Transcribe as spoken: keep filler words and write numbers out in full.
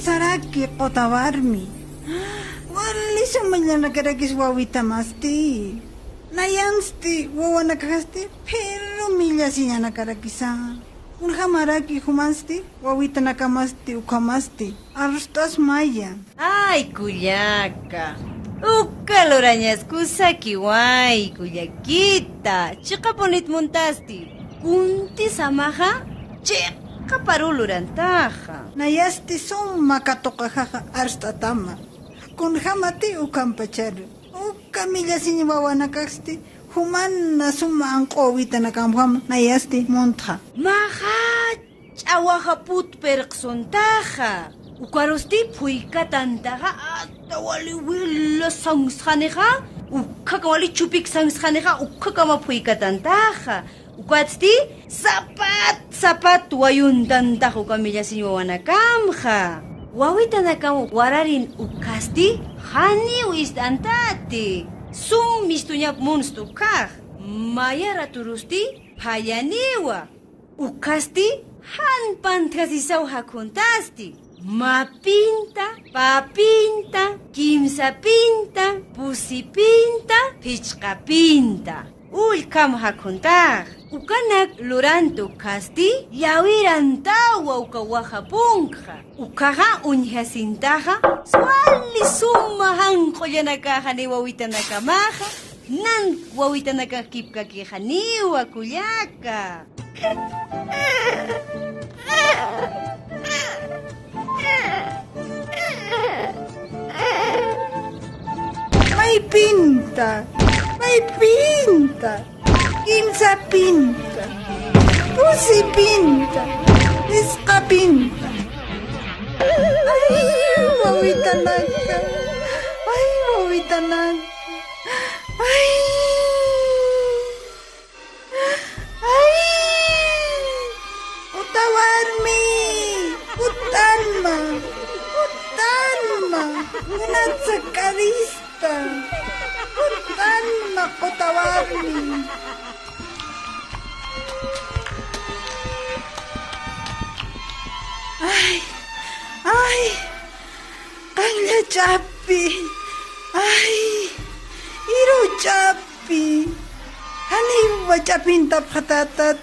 Saraki quta warmi. Wali suma millanakarakis wawitamasti. Nayansti wawanakasti, pero millasiñanakarakisa. Kunjamaraki jumansti, wawitanakamasti, ukhamasti. Arst'as maya. Ay, kullaka. Uka lurañas kusakiway, kullakita. Chiqapunit muntasti. Kuntisamaxa, chiqaparu lurantaxa. Nayasti suma katuqaxaxa arst'atama. Kunjamati ukhampacharu. Uka millasiñ wawanakasti, jumana suma anq'u wawitanakamjam nayasti muntxa. Maxa ch'awaxa put pirqsuntaxa. Ukarusti phuykatantaxa, asta wali wila sansxanixa, ukhaka wali chupik sansxanixa, ukhakama phuykatantaxa. Ukatsti sapat, sapat wayuntantax uka millasiñ wawanakamxa. Wawitanakam wararin ukhasti, janiw ist'antati. Sum mistuñap munst ukhax. Maya raturusti, phayaniwa. Ukhasti, jan pantjasisaw jakhuntasti. Mapinta, papinta, kimsapinta, pusipinta, phichqapinta. Ullkham jakhuntaq. Ukanak lurantu khasti, llawirantawa uka waxa punkxa. Ukhaxa uñjasintaxa, wali suma janq'ullanakaxa ni wawitanakamaxa, nan wawitanakax kipkakixaniwa kullaka. Maypinta, maypinta, kimsapinta, pusipinta, isqapinta. Ay, wawitanaka, ay, wawitanaka, ay. ¡Ay! ¡Quta warmi! ¡Quta alma! ¡Quta alma! ¡Kunatsa k'arista! ¡Quta alma, quta warmi! ¡Ay! ¡Ay! Qanlla ch'api. Ay, iru ch'api. Janiwa ch'apintapxatätat.